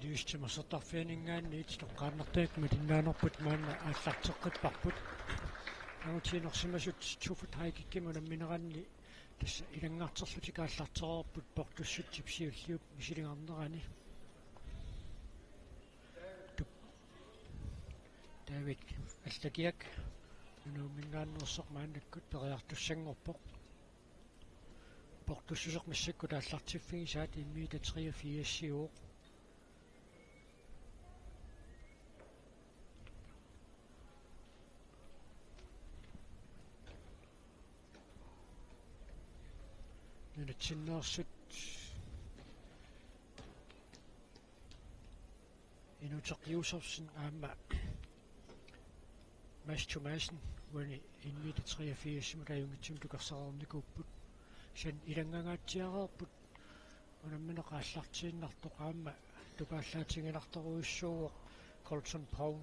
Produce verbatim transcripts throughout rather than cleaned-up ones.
Timersortarfianinngaanniit toqqaannartumik malinnaanerput maanna aallarteqqipparput. Angutit inersimasut to fod high kickimut unammineranni tassa ilanngarterlutik aallartereerput portussutsip siulliup misilingarnerani. Tup-, David Allakiak Nunaminngaanneersoq maannakkut periartussanngorpoq. Portussuseq massakkut aallartiffigisaat M-otteogfirs-iuvoq. Nunatsinneersut Inuteq Josefsen aamma Mads Thomassen uani M-otteogfirs-imut ajunngitsumik tukersareernikuupput. Kisianni ilanngangaatsiareerput unammineq aallartiinnartoq aamma tupaallaatiginartorujussuuvoq Colton Poul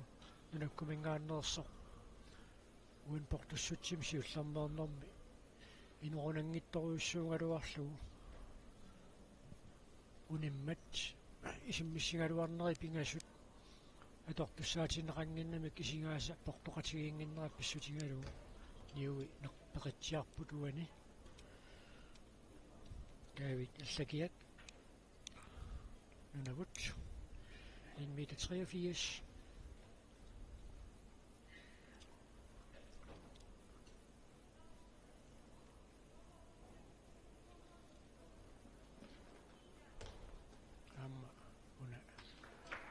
Nunakkuminngaanneersoq. Uani portussutsimi siullermeernermi inoqunanngitsorujussuugaluarlugu. Unimmat isummissigaluarneri pingasut atortussaatinneqannginnamik isigaasa portoqatigiinnginnerat pissutigalugu niui neq-, peqitsiarput uani. David Allakiak Nunavut M-otteogfirs. Aamma una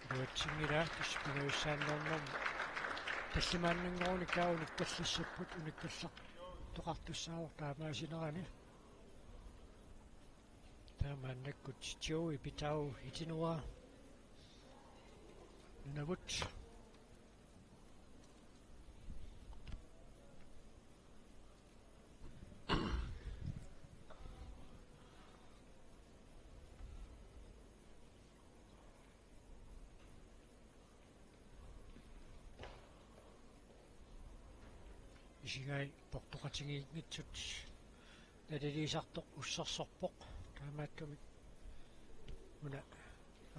iluatsinngilaa, tassa pingajussaannernermi tallimaannanngoruni taava unikkallassapput, unikkallartoqartussaavoq taamaasinerani. Taamaannakkut Joey Pitau Itinua Nunavut. Isigai portoqatigiinngitsut naliliisartoq ussersorpoq. Taamaattumik una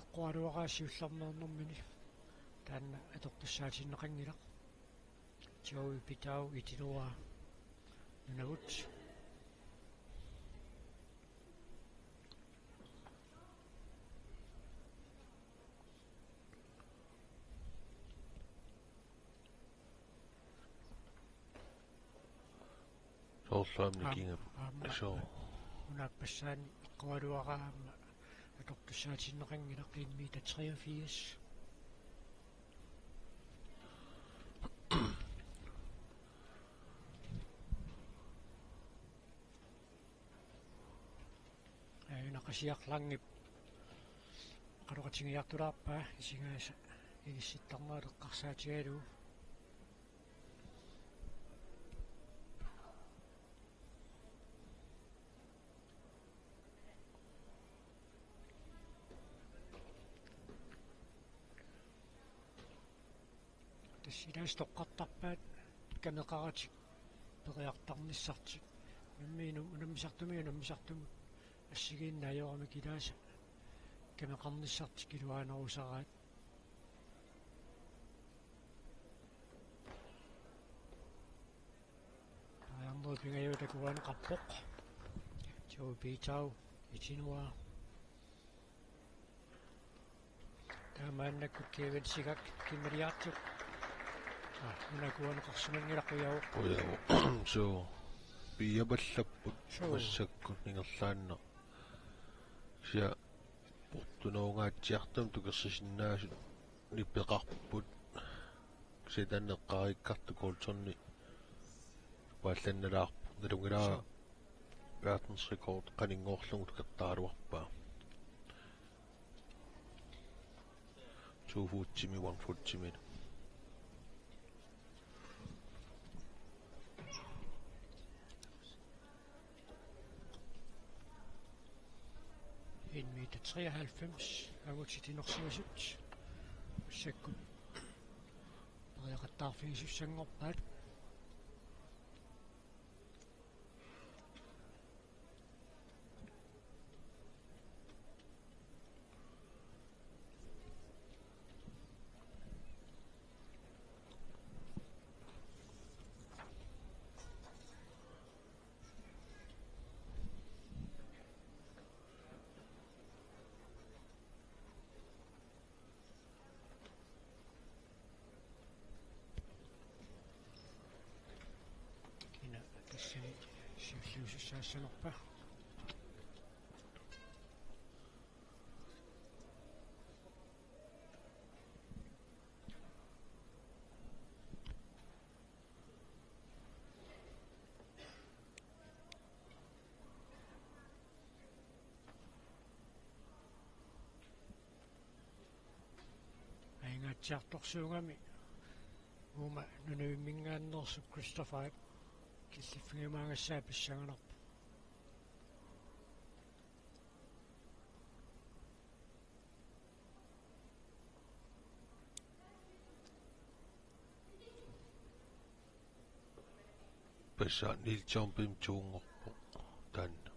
eqqoraluaraa siullermeernermini taanna atortussaatinneqanngilaq. Joey Pitau Itinua Nunavut. Soorlu aamma Aam-, nikinga. Aamma. Soo. Una aappassaani eqqoraluaraa aamma atortussaatinneqanngilaq M-otteogfirs. Aajuna Qasiaq Langep oqaloqatigiartulaarpaa isigaasa inissittarnerat eqqarsaatigalugu. Tassa ilaasa toqqartarpaat kameqaratik periartarnissartik. Unammi-, unammisartumi, unammisartumut assigiinnaajoramik ilaasa kameqarnissartik iluaanerusaraat. Aamma pingajuat takuaneqarpoq. Joey Pitau Itinua. Taamaannakkut Kevin Sigak Kimmeriartuk. Ah, una kuaneqarsimanngilaq, ujavoq. Ujavoq. Soo. Piiapallapput. Soo. Massakkut ingerlaannaq. Kisianni portunuungaatsiartumik tukersisinnaasut nipeqarput. Kisianni taanna eqqaariikkartoq Coltoni paallannalaarpoq. Nalunngilara verdensrekord qaninngorlugu tukertaraluarpaa. To footimi, one footimi. En meter treoghalvfems, angutit inersimasut. Massakkut periarfissussanngorpaat. Illuusissaassanerpa? Ajugaatsiartorsuugami uuma Nunavimminngaanneersoq Christopher killiffigiumagassaa pissanganarpoq. Passa Niels Jompen tuunngorpoq taanna.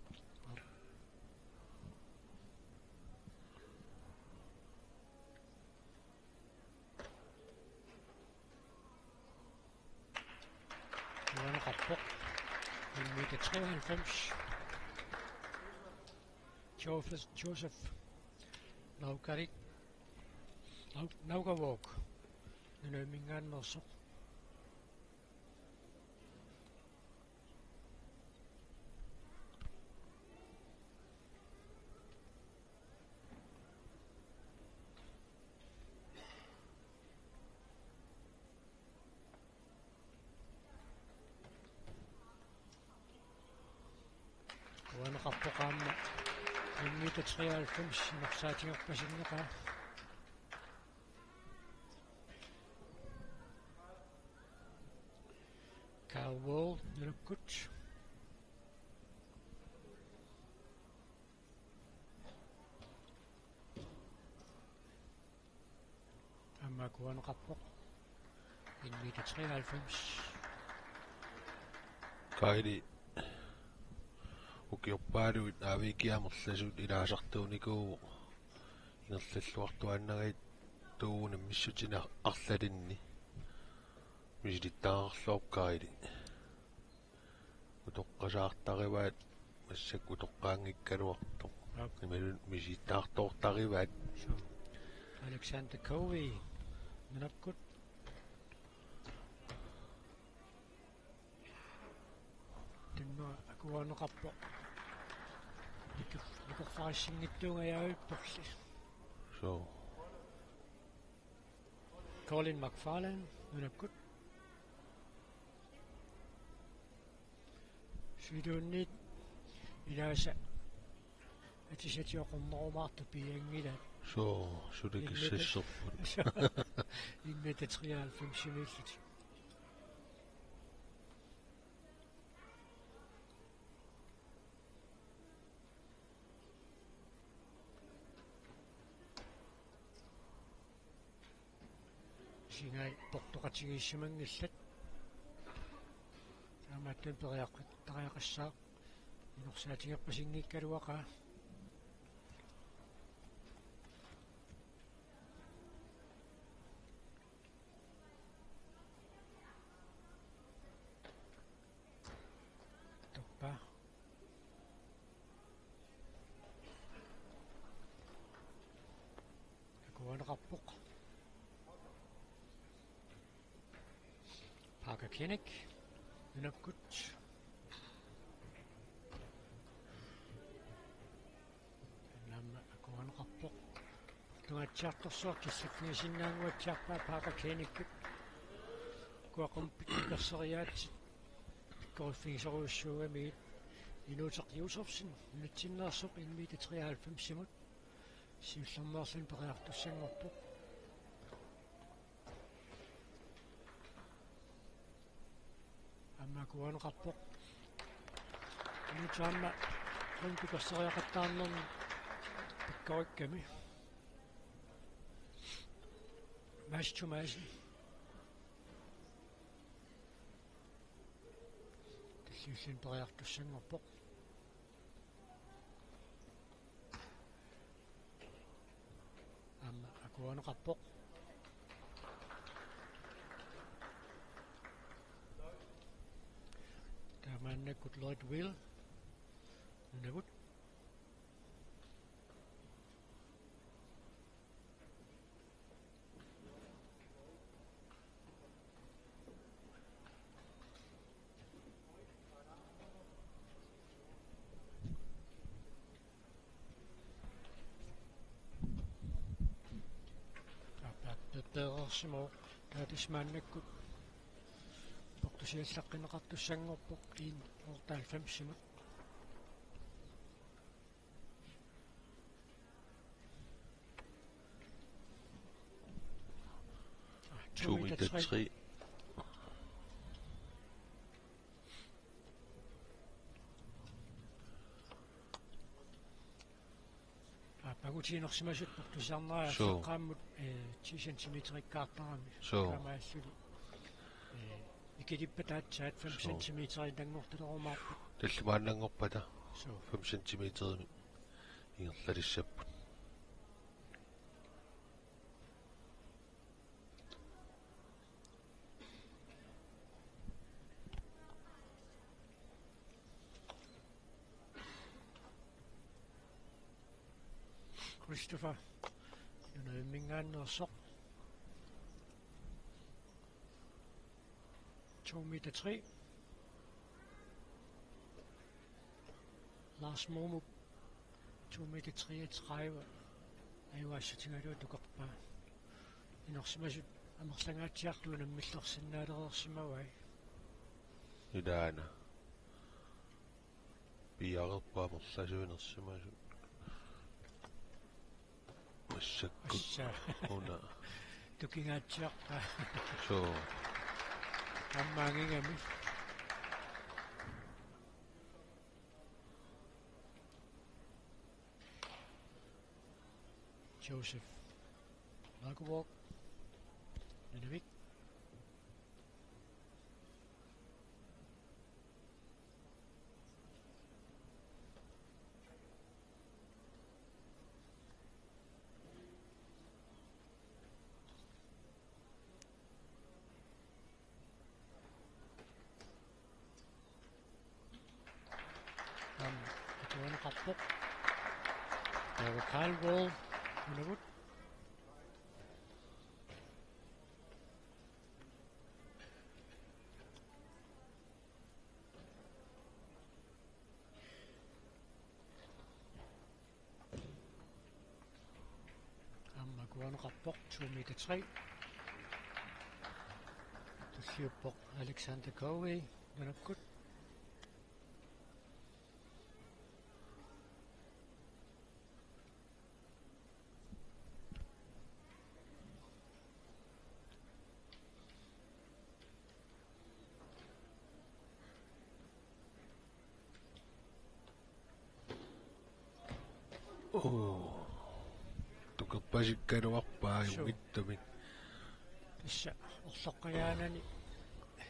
Uaneqarpoq. Nummer treoghalvfems. Joseph, Joseph Naukarik. Nau-, Naukavåg. Nunavimminngaanneersoq. Uaneqarpoq aamma. Nummer treoghalvfems inorsaatigerpasinneqaa. Carl Wall, Nulukkut. Aamma uaneqarpoq. Nummer treoghalvfems. Kaili. Ukiorpaaluit A V G amerlasuut ilaasartuunikuuvoq. Ingerlalluartuaannagit tuugunik missutini arlalinni. Misilittagaqarluarpoq Kaili. Utoqqasaartarivaat massakkut utoqqaanngikkaluartoq. Aap. Imaluunniit misilittagartoortarivaat. Suu. Alexander Covey, Nulukkut. Tunna akuerineqarpoq. Niku-, nikorfarissinngitsuugajavipporli. Suu. Colin McFarlane, Nulukkut. Siuliinniit ilaasa atisat atisasioqornerumaartut piianngilaat. Suu, suli kissasserput. Nummer treoghalvfemsimiillutik. Isigai portoqatigiissimanngillat. Taamaattumik periarfissaqassaq inorsaatigerpasinngikkaluaqaa. Tuppa. Akuerineqarpoq. Parker Koenig, Nulukkut. Aamma akuerineqarpoq. Portugaatsiartorsuaq killiffigisinnaannguatsiarpaa Parker Koenigip. Ukua qummut pikkorissereeratsigit pikkoriffigisorujussuugamigit. Inuuteq Josefsen, nunatsinneersoq, en meter treoghalvfemsimut. Siullermeerluni periartussanngorpoq. Aamma akuerineqarpoq. Inuup aamma qummut pikkorissereeqattaarnermi pikkorikkami. Mads Thomassen. Talliulluni periartussanngorpoq. Aamma akuerineqarpoq. Taamaannakkut Lloyd Will. Nunavut. Eqqarsimavoq, taava tassa maannakkut portusiallaqqinneqartussanngorpoq en otteoghalvfemsimut. To meter tre. Aappagutiinersimasut portusiarnerat, suu, erseqqaammut, eh, ti centimeterikkaartarami. Suu. Taamaalluni, eh, ikilippata aatsaat fem, suu, centimeterinnanngortalerumaarput. Tallimaannanngorpata. Suu. Fem centimeterimik ingerlalissapput. Christopher Nunavimminngaanneersoq. To meter tre. Lars Momuk, to meter treogtredive. Ajugassutigalugu tukerpaa. Inersimasut amerlangaatsiartut unammillersinnaalereersimavai. Ilaana. Piareerpaa amerlasuut inersimasut. Massakkut. Assa. Una. Tukingaatsiarpaa. Suu. Aamma angigami. Joseph Lagerborg, Nunavik. Aamma atuaneqarpoq. Taava Carl Wall, Nunavut. Aamma atuaneqarpoq, to meter tre. Tulliuppoq Alexander Covey, nunakkut. Oo. Tukerpasikkaluarpaa. Suu. Ajunngitsumik. Tassa orloqqajaanani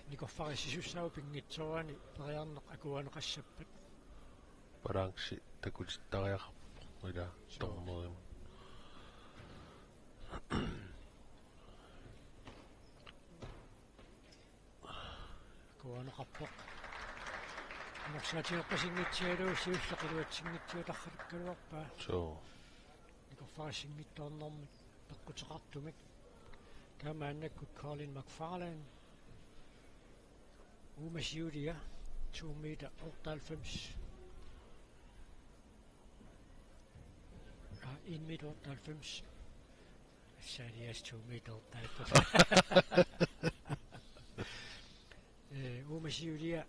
nikorfarissisussaavoq pinngitsoorani periarneq akuerineqassappat. Balanci takutittariaqarpoq ila. Suu. Tornerima. Akuerineqarpoq. Inorsaatigerpasinngitsugaluarlugu siulleq iluatsinngitsuutaralukkaluarpaa. Suu. Nikorfarissinngitsoornermik peqquteqartumik. Taava maannakkut Colin McFarlane. Uuma siulia, to meter otteoghalvfems. Ah, en meter otteoghalvfems. Salias to meter otteoghalvfems. Eh, uuma siulia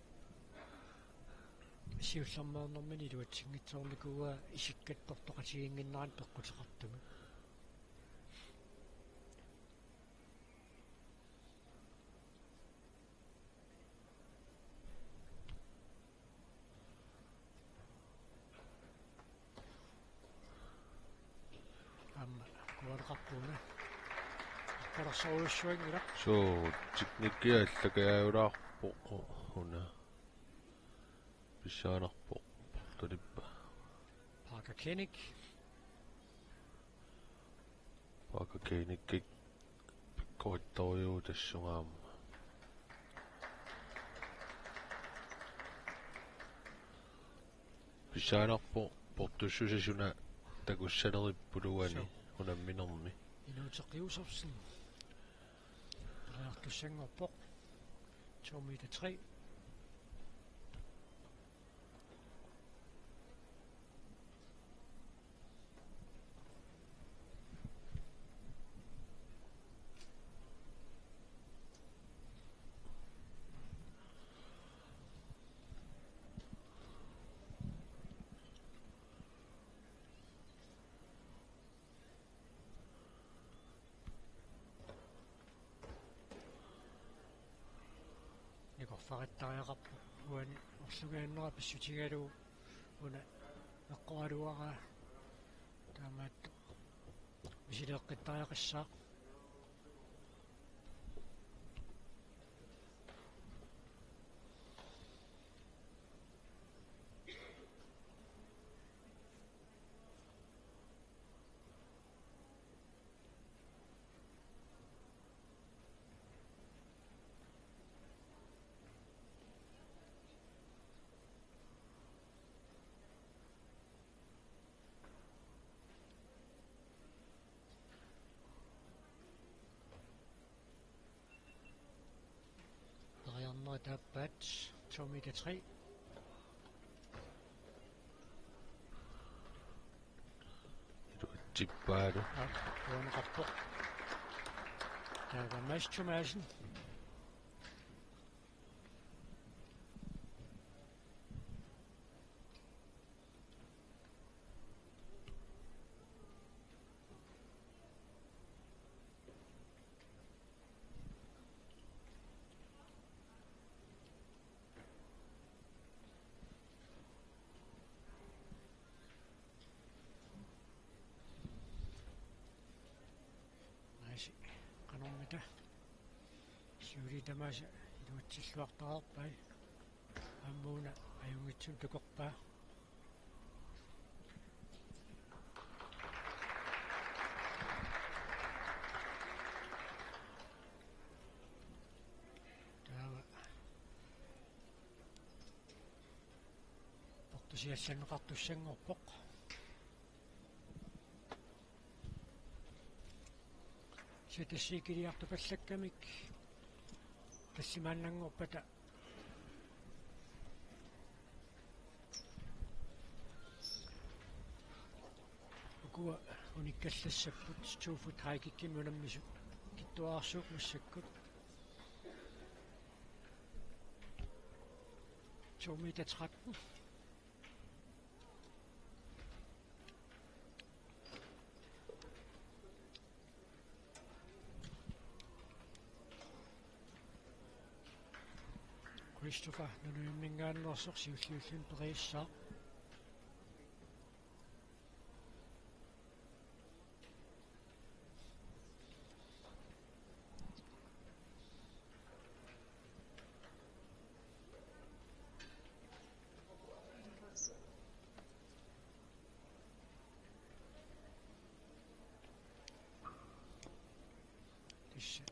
siullermeernermini iluatsinngitsoornikuuaa isikkattortoqatigiinnginnerani peqquteqartumik. Aamma akuerineqarpoq una. Akkalersorujussuanngilaq. Suu, teknikki allakajaajulaarpoq una. Pissaanerpoq. Tulippa. Parker Koenig. Parker Koenig pikkorittorujuuvoq tassunga aamma. Pissaanerpoq portussuseq suna takussanerippoq uani. Suu. Unamminermi. Inuuteq Josefsen. Periartussanngorpoq. To meter tre. Parittariaqarpoq uani orlugiannera pissutigalugu una eqqoraluaraa taamaattoq misileeqqittariaqassaaq. Periarnerit taappaat, to meter tre. Tippaalu. Aa, uaneqarpoq. Taava Mads Thomassen. Maasi qanormita siuliini tamaasa iluatsilluartariaqarpai. Aamma una ajunngitsumik takorpaa. Taava portusiallanneqartussanngorpoq. Setessikiliartupallakkamik tallimaannanngorpata. Ukua unikkallassapput two foot high kickimik unammisut. Kittuararsuup massakkut. To meter tretten. Christopher Nunavimminngaanneersoq siulliulluni periassaaq. Tassa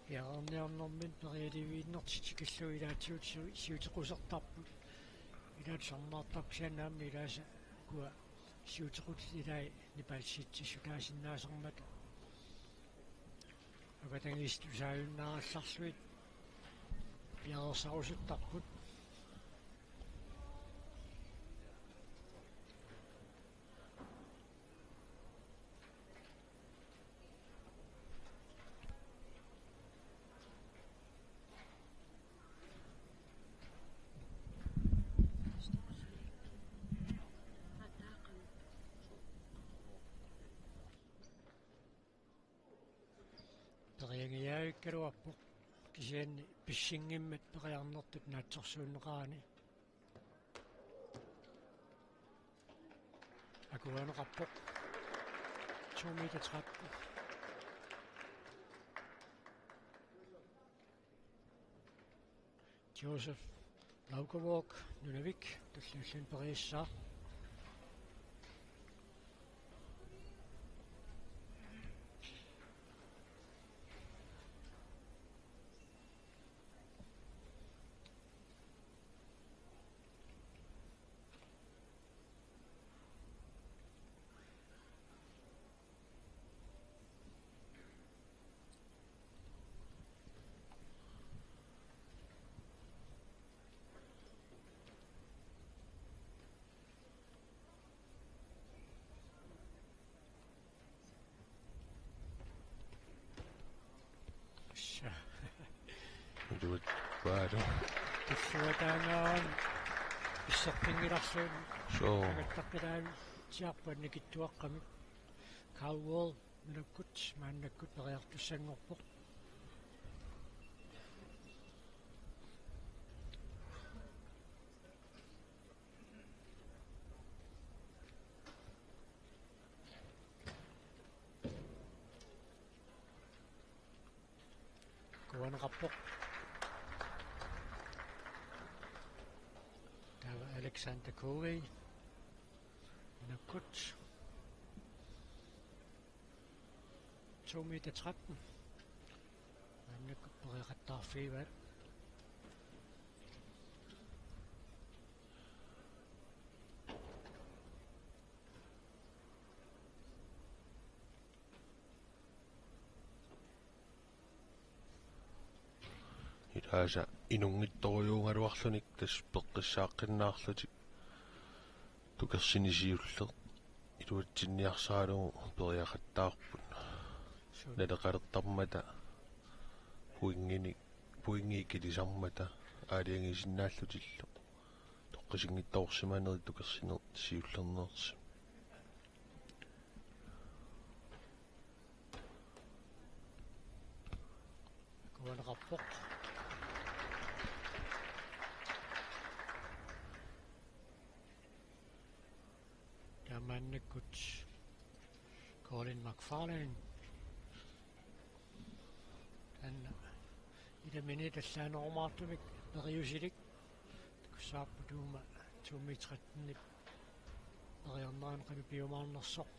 piareerniarnermini perialiiviinnartik tikillugu ilaatigut siu-, siutequsartarput. Ilaat sarnaartarput kisianni aamma ilaasa ukua siutequtit ilai nipaalsitsissutaasinnaasarmata. Avatangiisit tusaajunnaarallarlugit piareersarusuttarput. Periangiavikkaluarpoq kisianni pissinngimmat periarnertut naatsorsuunneqarani. Akuerineqarpoq. To meter tretten. Josef Laugervåg, Nunavik, tulliulluni periassaaq. Assa. Iluat paalu. Pissuataangaarami pisserpinngilarluunniit. Soo. Angattaqqilaannitsiarput annikitsuaqqamik. Cowell. Nunakkut maannakkut periartussanngorpoq. Qappoq. Taava Alexander Kovei. Maannakkut. To meter tretten. Maannakkut periaqattaarfigivaat. Ilaasa inunngitsorujuugaluarlutik tassa peqqissaaqqinnaarlutik tukersineq siulleq iluatsinniarsaralugu periaqattaarput. Suu. Naleqalertarmata pointinik, pointit ikilisarmata aalajangiisinnaallutillu toqqisinngitsoorsimanerat tukersineq siullernersi. Akuaneqarpoq. Taamaannakkut Colin McFarlane. Taanna ilaminik tallaanerumaartumik neriusilik. Takussavarput uuma to meter tretten-ip periarnerani qanoq piumaarnersoq.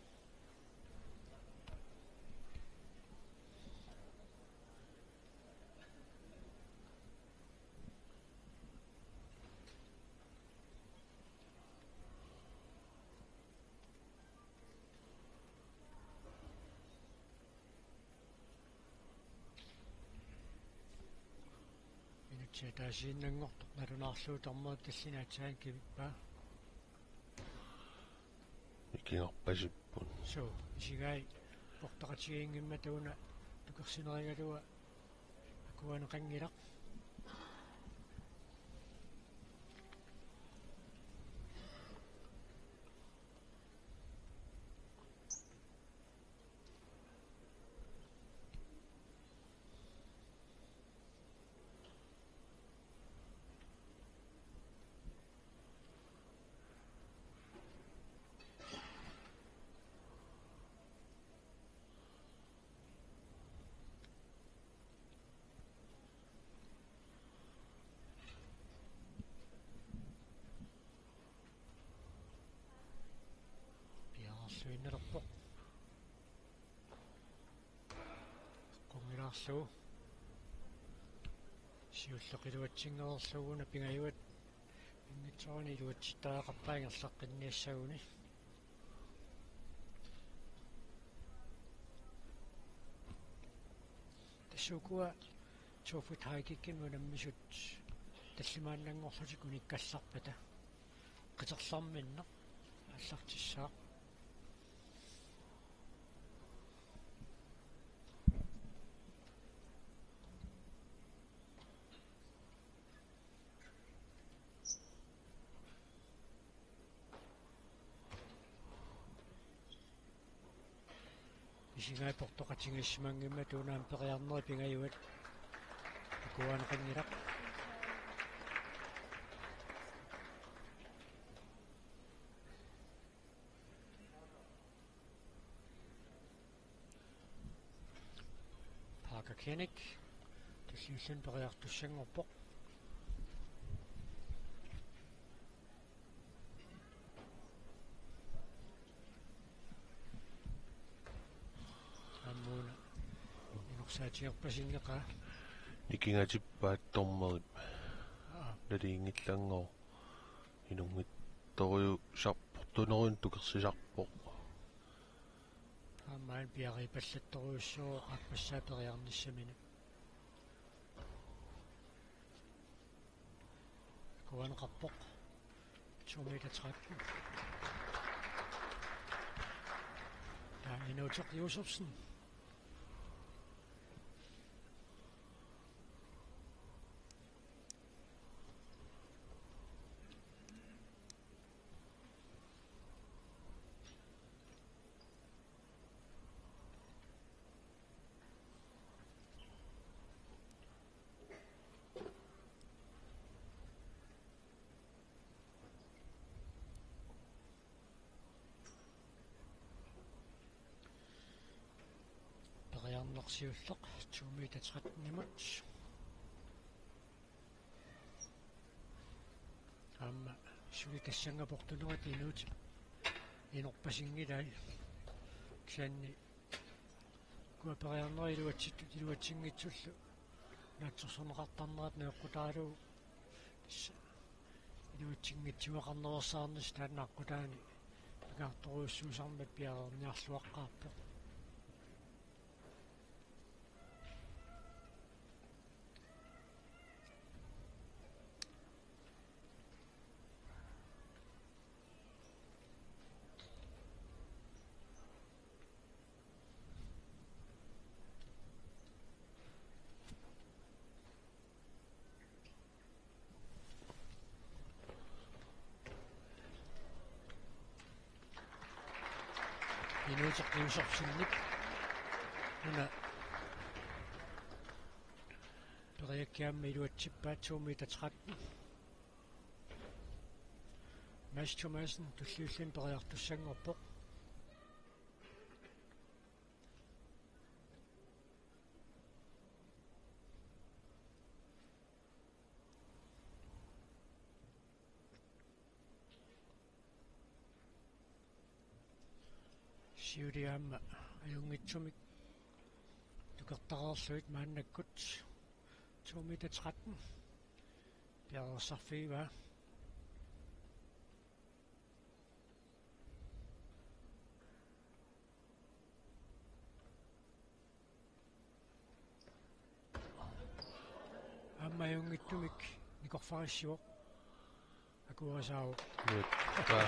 Minutsit ataasiinnanngortoq nalunaarlugu dommeri tallini aatsaat kivippaa. Nikingarpasipput. Suu, isigai portoqatigiinngimmata una tukersinerigaluaq akuaneqanngilaq. Piareerluinnalerpoq. Eqqunngilaq. Siulleq iluatsinngorlugu una pingajuat pinngitsoorani iluatsittariaqarpaa ingerlaqqinniassaguni. Tassa ukua to foot high kickimik unammisut tallimaannanngorlutik unikkallarpata. Qiterlerminneq aallartissaaq. Isigai portoqatigiissimanngimmata una aamma periarnerit pingajuat akuaneqanngilaq. Parker Koenig, tulliulluni periartussanngorpoq. Aamma una inorsaatigerpasinngeqaa. Nikingatippaat dommerip. Aa. Naliginngillanngooq. Inunngitsorujussuusarpoq, tunorujussuarmik tukersisarpoq. Aamma piareerpallattorujussuuvoq aappassaa periarnissaminut. Akuaneqarpoq. To meter tretten. Taava Inuuteq Josefsen. Periarneq siulleq to meter tretten-imut. Aamma suli tassannga portunerat inuup inorpasinngilai. Kisianni ukua periarnerat iluatsittut iluatsinngitsullu naatsorsorneqartarnerat najoqqutaralugu tassa iluatsinngitsuaqarnersaarnissaq taanna aqqutaani pingaartorujussuusarmat piareerniarluaqqaarpoq. Inuuteq qiusorsinnik una periakkiamma iluatsippaat to meter tretten. Mads Thomassen tulliulluni periartussanngorpoq. Siuliani aamma ajunngitsumik tukertareerlugit maannakkut to meter tretten piareersarfigivaa. Aamma ajunngitsumik nikorfarissivoq. Akuerisaavoq. Nukka.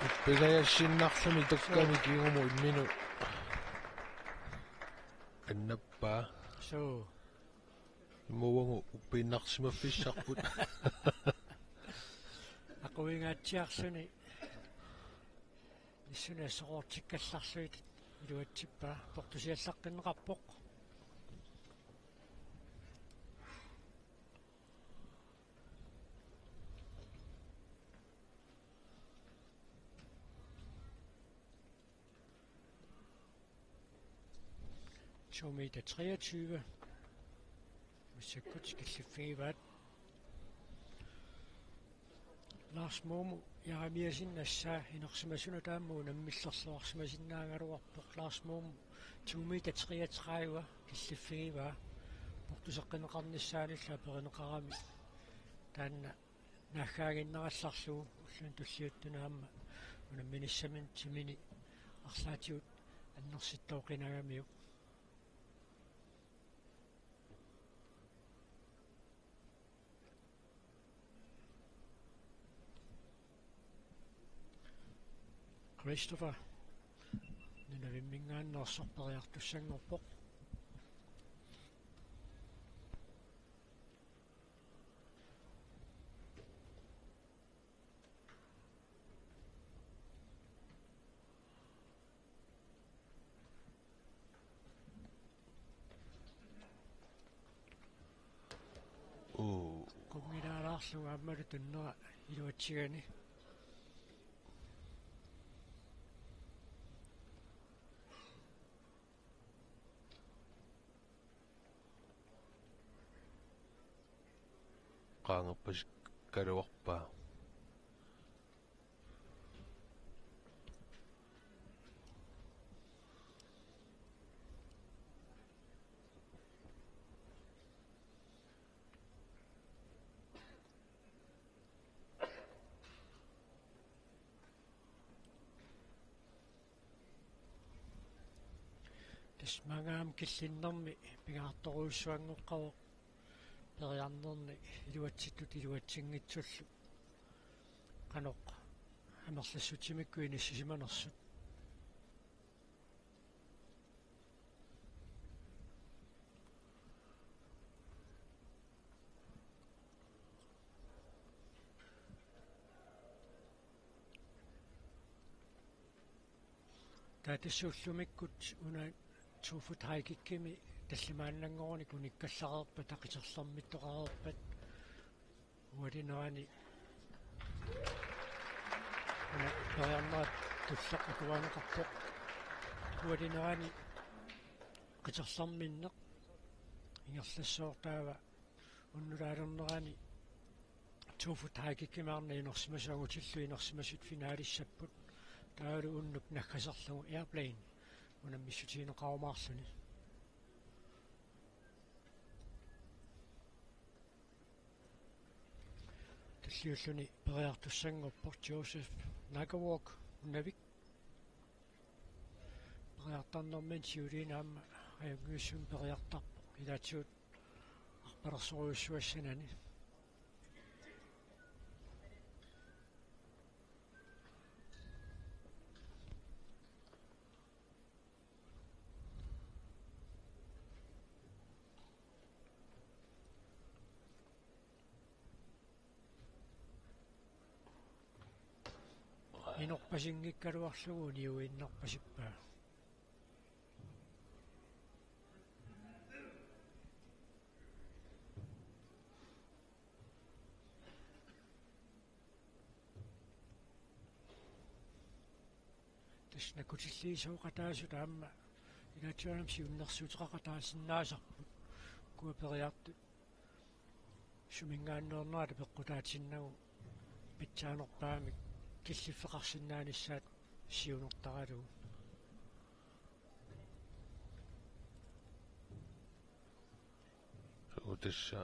Uppisajassinnarluni takkani kiigumut imminut annappaa. Suu. Imaappoq uppiinnarsimaffissarput. Aquingaatsiarluni. Issunaassoqortikkallarluit iluatsippaa portusiallaqqinneqarpoq. To meter treogtyve. Massakkut killiffigivaat. Lars Moomo Jeremiassen assaa inersimasunut aamma unammillerluarsimasinnaagaluarpoq. Lars Moomo to meter treogtredive killiffigivaa. Portuseqqinneqarnissaanillu aperineqarami taanna naaggaaginnarallarlugu ulluni tulliuttuni aamma unamminissaminut timini arlaatigut annersittooqinagamiuk. Christopher nunavimminngaanneersoq periartussanngorpoq. Uu. Qunngilalaarlugu aammalu tunnera iluatsigani. Qaangerpasikkaluarpaa. Tassa maanngaanniit killinnermi pingaartorujussuanngoqqavoq periarnerni iluatsittut iluatsinngitsullu qanoq amerlassutsimikkut inissisimanersut. Taava tassa ullumikkut una to foot high kickimi tallimaannanngoruni kunikkallareerpat, qiterlermittoqareerpat, ualinerani una periarnerat tulleq akuerineqarpoq. Ualinerani qiterlerminneq ingerlassaaq taava unnulaalernerani Tuffut high kickimi arnat inersimasut angutillu inersimasut finaalissapput. Taavalu unnuk naggaserlugu airplane unammissutigineqarumaarluni. Tulliulluni periartussanngorpoq Joseph Nakawalk Nunavik. Periartornermini siuliini aamma ajunngitsumik periartorpoq, ilaatigut arpalersorujussuassanani. Inorpasinngikkaluarlugu uniuinnarpasippaa. Tassa nakkutilliisoqataasut aamma ilaatigut aamma siunnersuuteqaqataasinnaasarput. Ukua periartut suminngaanneernerata peqqutaatinnagu pitsaanerpaamik killiffeqarsinnaanissaat siunertaralugu. Suu, tassa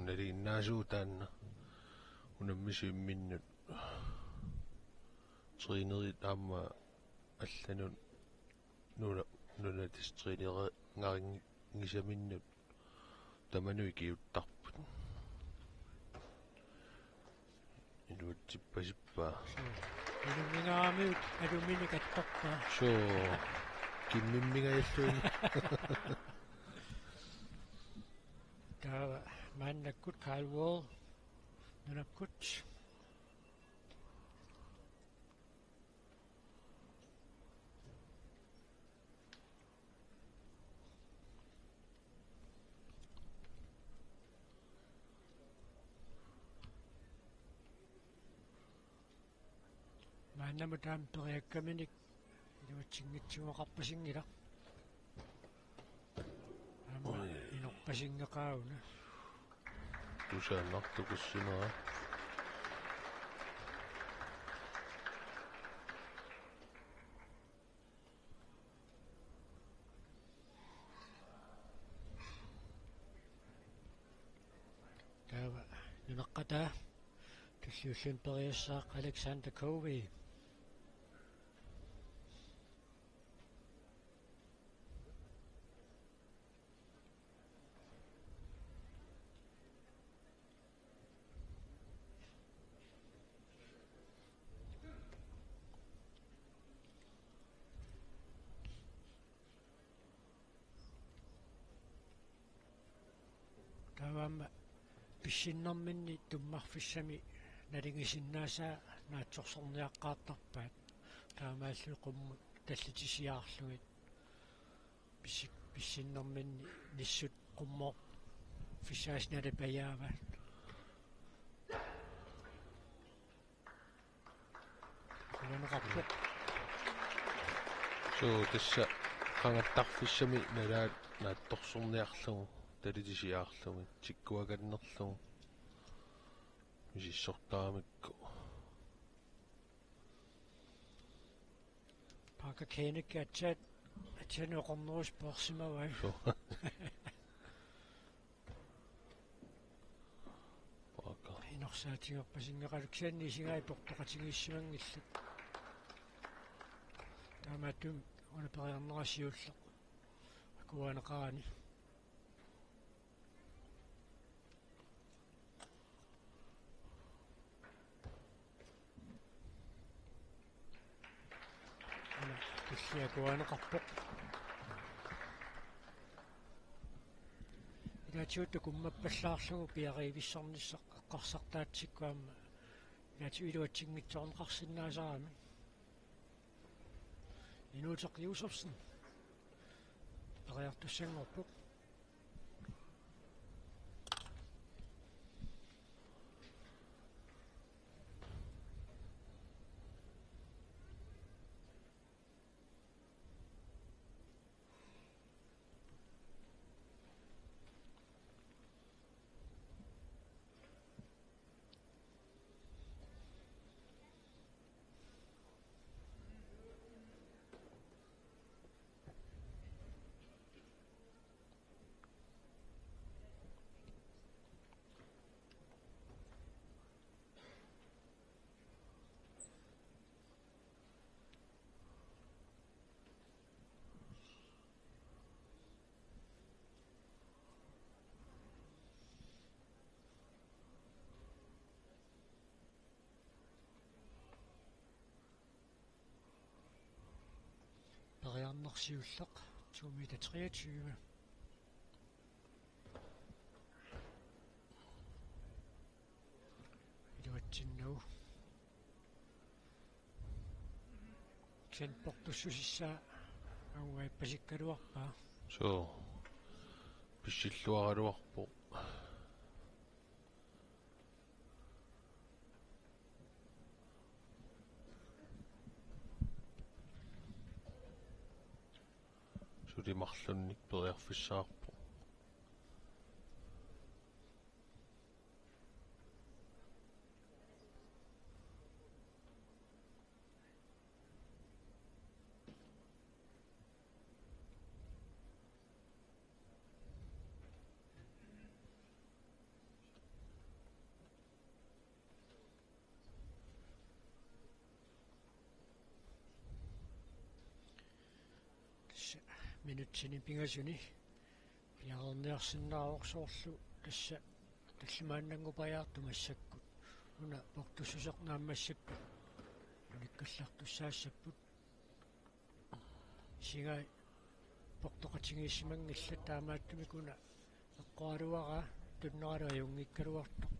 nalinginnaasuuvoq taanna unammisup imminnut trænerit aamma allanut nuna-, nunatsinni træneringarinngisaminnut tamanut ikiuuttarput. Iluatsippasippaa. Suu. Ilumingamiut aluminik attorpaa. Suu. Kimmimmingajalluinnaq. Taava maannakkut Carl Wall nunakkut. Maannamut taama periakkaminik iluatsinngitsuugaqarpasinngilaq. Aamma Oi. Inorpasinngeqaaq una. Tusaannartukussinera. Taava nunaqqataa tulliulluni periassaaq Alexander Covey. Taava aamma pissinnerminni tummarfissami nalingisinnaasaa naatsorsorniaqqaartarpaat. Taamaallu qummut tallitisiaarlugit. Pissik-, pissinnerminni nissut qummoorfissaasa nalipajaavaat. Qujanaqarpoq. Suu, tassa qangattarfissami nalaat naatsorsorniarlugu, tallitisiaarlugit, tikkuakannerlugu. Misissortaramikku. Parker Koenig aatsaat, aatsaat oqornerusumik puusimavai. Suu. Parker. Inorsaatigerpasinngeqalukkisianni isigai portoqatigiissimanngillat. Taamaattumik una periarnera siulleq akuerineqarani. Una tullia akuerineqarpoq. Ilaatigut takummappallaarlugu piariivissarnissaq eqqarsartaatsikkut aamma ilaatigut iluatsinngitsoorneqarsinnaasarami. Inuuteq Josefsen periartussanngorpoq. Siulleq, to meter treogtyve. Iluatsinnagu. Kisianni portussusissaa angugappasikkaluarpaa. Suu. Pissilluaraluarpoq. Suli marlunnik periarfissaqarpoq. Tassa minutsini pingasuni piareerniarsinnaavoq soorlu tassa tallimaannanngupajaartoq massakkut. Una portussuseq naammassapput. Unikkallartussaassapput. Isigai portoqatigiissimanngillat, taamaattumik una eqqoraluaraa tunneralu ajunngikkaluartoq.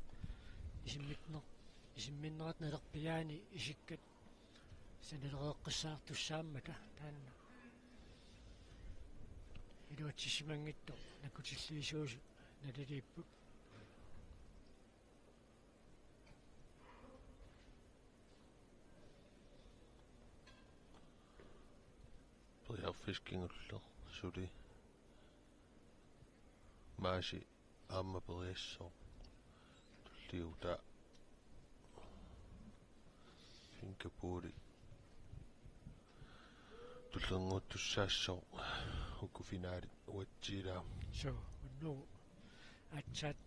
Isimmitner-, isimminnerat nalerpiaani isikkat sanalereeqqissaartussaammata taanna. Iluatsissimanngitsoq nakkutilliisuusut naliliipput. Periarfissaq kingulleq suli. Maasi aamma periassooq. Tulliuta. Finkapuuli. Tullinnguuttussaassooq. Uku finaalit uatsiilaa. Suu, unnugu aatsaat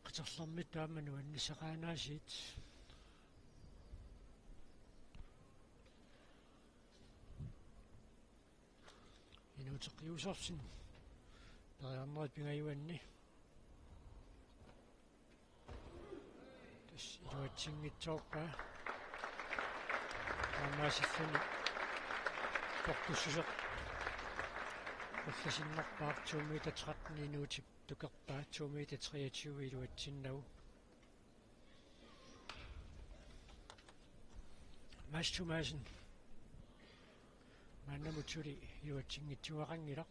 qiterlermittut aamma nuannissaqaanaasiit. Inuuteq Josefsen. Periarnerit pingajuanni. Tassa iluatsinngitsoorpaa. Taamaasilluni portussuseq qullasinnerpaaq, to meter tretten, inuutip tukerpaa, to meter treogtyve iluatsinnagu. Mads Thomassen. Maannamut suli iluatsinngitsuaqanngilaq.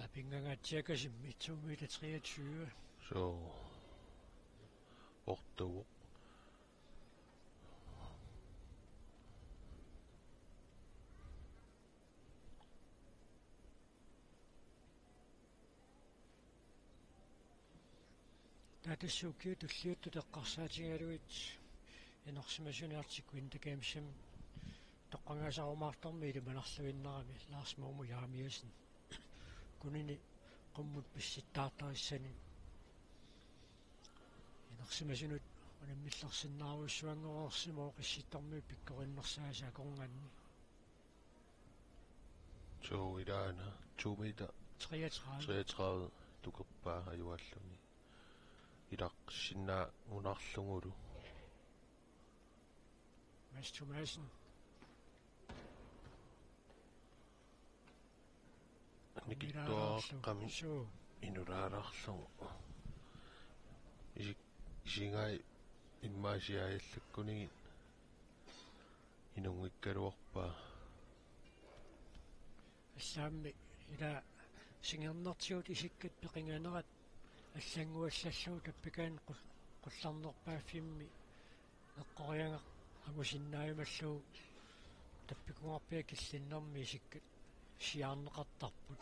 Apinngangatsiakasimmi to meter treogtyve. Suu. Ortuvoq. Taava tassa ukiut tulliuttut eqqarsaatigalugit inersimasuni Arctic Winter Gamesimi toqqagaasarumaartormi ilimanarluinnarami Lars Momo Jeremiassen. Kunini qummut pissittaartarissani inersimasunut unammillersinnaarujussuanngoreersimavoq, qissittormiut pikkorinnersaasa akornanni. Suu, ilaana to meter treogtredive. Treogtredive tukerpaa ajugaalluni. Ilaqqissinnaagunarlugulu. Mads Thomassen. Nikittuaraqqami. Suu. Inulaalaarlugu. Isik-, isigai immaasiaallakkunigit inunngikkaluarpaa. Allaammi ila singernertigut isikkat peqinganerat allannguallallugu tappikaani qu-, qullarnerpaaffimmi eqqoriagaq angusinnaajumallugu tappikunngarpia killinnermi isikkat siaarneqartarput.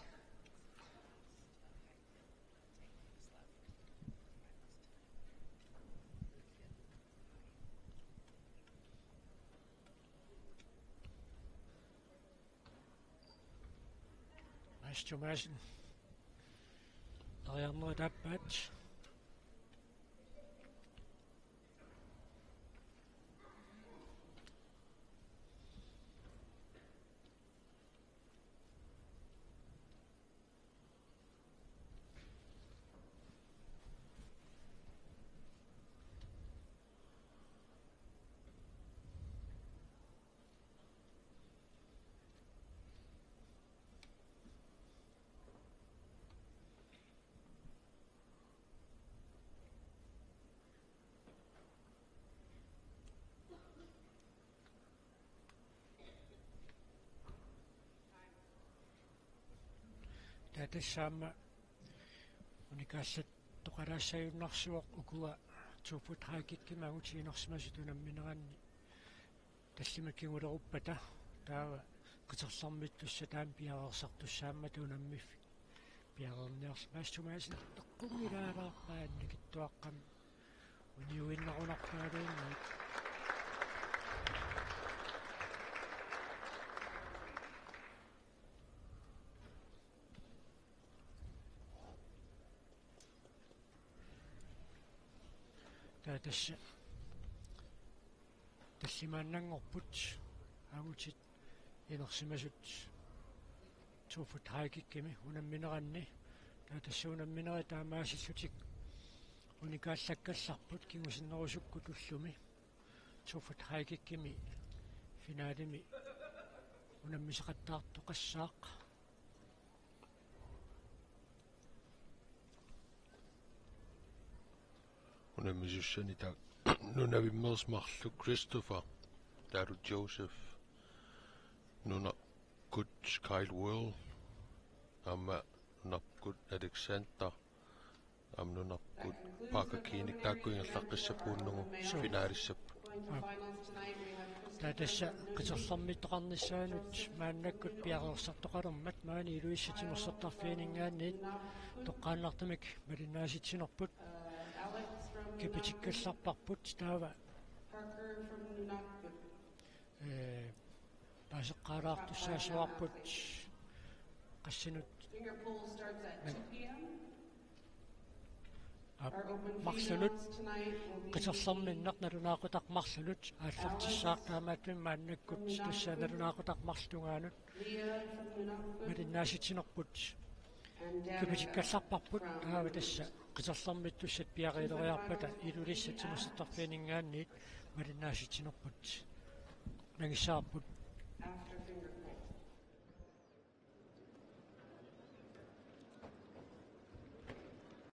Mads Thomassen. Periarnerit aappaat. Tassaammat unikaallattoqalaassagunarsivoq ukua to foot high kickimik angutit inersimasut unammineranni tallimat kinguleruppata, taava qiterlermittussat taama piareersartussaammata unammiffik piareerniarlugu. Mads Thomassen eqqunngilalaarpaa annikitsuaqqamik uniuinnarunarpaaluunniit. Taava tassa tallimaannanngorput angutit inersimasut to foot high kickimik unammineranni. Taava tassa unamminerit taamaasillutik unikaallakkallarput kingusinnerusukkut ullumi to foot high kickimi finalimi unammisaqattaartoqassaaq. Unammisussani taava nunavimmeersut marluk Christopher, taavalu Joseph, nunarput Kyle World, aamma nunarput Alexander, aamma nunarput Parker Koenig, taakku ingerlaqqissappugut unnuk finalissapput. Aap. Taava tassa qiterlermittoqarnissaanut maannakkut piareersartoqalermat maani Ilulissat timersortarfianinngaanniit toqqaannartumik malinnaasitsinerput kipitikkallarparput, taava ee, paaseqqaalaartussaassavarput qassinut. Aap, marlunut qiterlerminneq nalunaaqutaq marlunut aallartissaaq, taamaattumik maannakkut tassa nalunaaqutaq marluk tungaanut malinnaasitsinerput kipitikkallarparput, taava tassa qiterlermittussat piareeriarpata Ilulissat timersortarfianinngaanniit malinnaasitsinerput nangissavarput.